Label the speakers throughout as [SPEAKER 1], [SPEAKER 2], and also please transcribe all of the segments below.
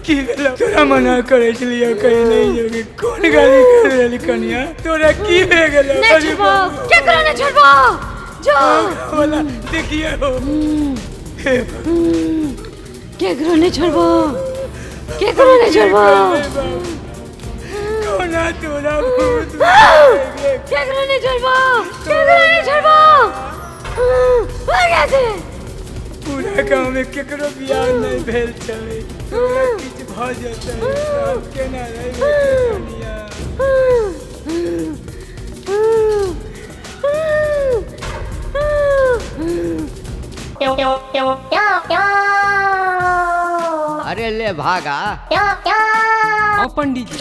[SPEAKER 1] की भेलो? तोरा मना करै छलियै कहीं नहीं जोगे, कोन गाली कर रहली कनिया, तोरा की भे गेलो?
[SPEAKER 2] नहीं छोड़बो, केकरो नहीं छोड़बो, जो
[SPEAKER 1] वाला देखिए हो।
[SPEAKER 2] केकरो नहीं छोड़बो, केकरो नहीं छोड़बो।
[SPEAKER 1] कोना तोरा भूत,
[SPEAKER 2] केकरो नहीं छोड़बो, केकरो नहीं छोड़बो। भाग से।
[SPEAKER 1] पूरा गाँव में केकरो बियाह नहीं भेल छै, तोरा किछु भऽ जेतै तब केना रहबै कनिया?
[SPEAKER 3] अरे ले भागा।
[SPEAKER 4] हाँ पंडित जी।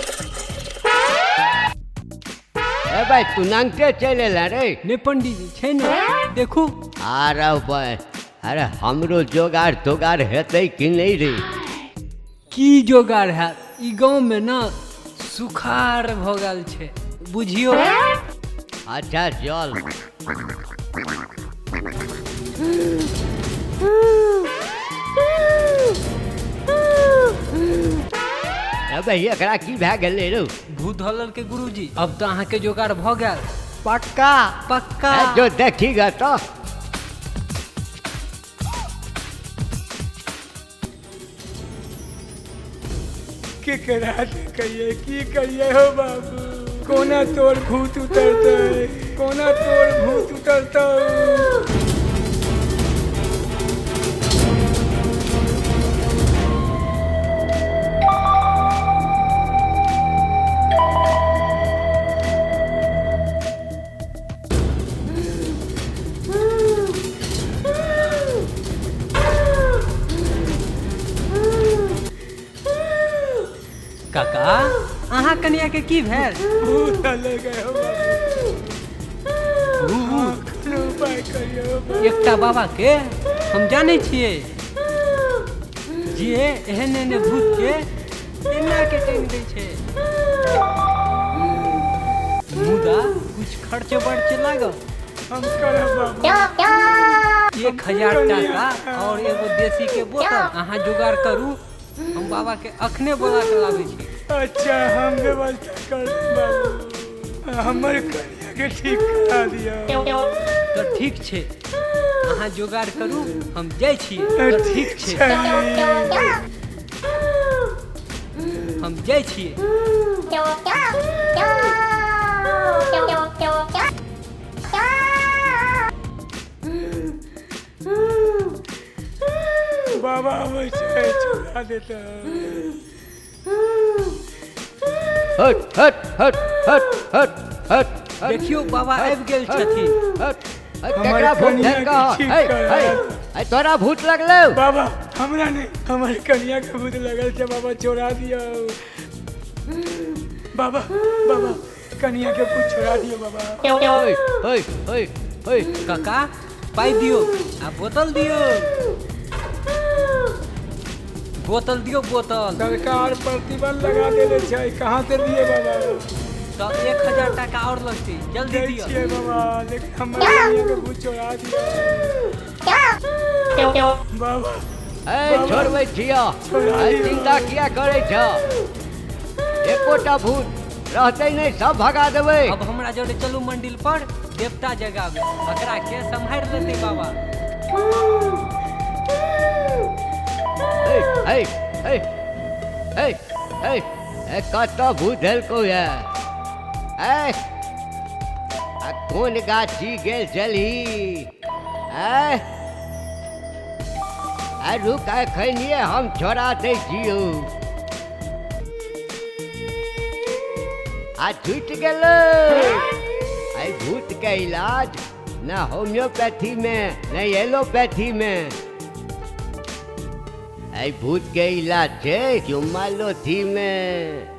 [SPEAKER 3] ए भाई तू नंगटे चलि एला रे?
[SPEAKER 4] नहीं पंडित जी छै ने, देखू।
[SPEAKER 3] अरे भाई, अरे हमरो जोगार तोगार हेतै कि नहीं रे?
[SPEAKER 4] की जोगार है, ई गाँव में ना सुखार भ गेल छै, बुझियो।
[SPEAKER 3] अच्छा चल। अबे एकरा की भए गेलै रौ?
[SPEAKER 4] भूत धलल के गुरुजी, अब तो अहाँ के जोगार भ गेल।
[SPEAKER 3] पक्का?
[SPEAKER 4] पक्का।
[SPEAKER 3] जो देखी ग तो।
[SPEAKER 1] केकरा देखिए की करिए हो बाबू, कोना तोर भूत उतरतै, कोना तोर भूत उतरतै।
[SPEAKER 4] काका अहाँ कनिया के की भेल?
[SPEAKER 1] भूत लग गए हो बाबू। भूत? उपाय करियो।
[SPEAKER 4] एकटा बाबा के हम जानै छियै जे एहन एहन भूत के एना के टांगि दै छै, मुदा कुछ खर्च बर्च लागत।
[SPEAKER 1] हम करब बाबू।
[SPEAKER 4] 1000 टाका और एगो देसी के बोतल अहाँ जुगाड़ करू, हम बाबा के अखने बोला के लाबै छी।
[SPEAKER 1] अच्छा हम व्यवस्था कर बाबू, हमर कनिया के ठीक करा दियौ।
[SPEAKER 4] तो ठीक छै, अहाँ जोगाड़ करू, हम जाइ छी। तो ठीक छै, हम जाइ छी।
[SPEAKER 1] बाबा आबै छै, छोड़ा देतै।
[SPEAKER 3] हट हट हट हट हट हट।
[SPEAKER 4] देखियो बाबा आबि गेल छथिन।
[SPEAKER 3] केकरा भूत धरकऽ? है तोरा भूत लगलौ?
[SPEAKER 1] बाबा हमरा नहीं, हमर कनिया के भूत लगल छै बाबा, छोड़ा दियौ। बाबा बाबा कनिया के भूत छोड़ा दियौ बाबा।
[SPEAKER 3] ओए ओए ओए ओए।
[SPEAKER 4] काका पाइ दियौ आ बोतल दियौ, बोतल दियौ बोतल।
[SPEAKER 1] सरकार प्रतिबंध लगा देले छै, कहाँ से दिए बाबा?
[SPEAKER 4] तो 1000 टाका और लगतै, जल्दी दियौ।
[SPEAKER 1] छियै बाबा, लेकिन हमर कनिया के भूत छोड़ा दियौ बाबा।
[SPEAKER 3] ए छोड़बै छियौ, चिंता किया करै छौ, एकोटा भूत रहतै नहि, सब भगा देबै।
[SPEAKER 4] अब हमरा जोड़े चलू मंदिर पर देवता जगाबे, एकरा के सम्हारि लेतै बाबा।
[SPEAKER 3] हे हे हे हे हे कतऽ भूत धेलकौ ये? ए आ कोन गाछी गेल छलही? ए आ रुक, एखनिये हम छोड़ा दै छियौ। आ छुटि गेलै। एहि भूत के इलाज न होम्योपैथी में न एलोपैथी में, एहि भूत के इलाज छै चुम्मा लोथी में।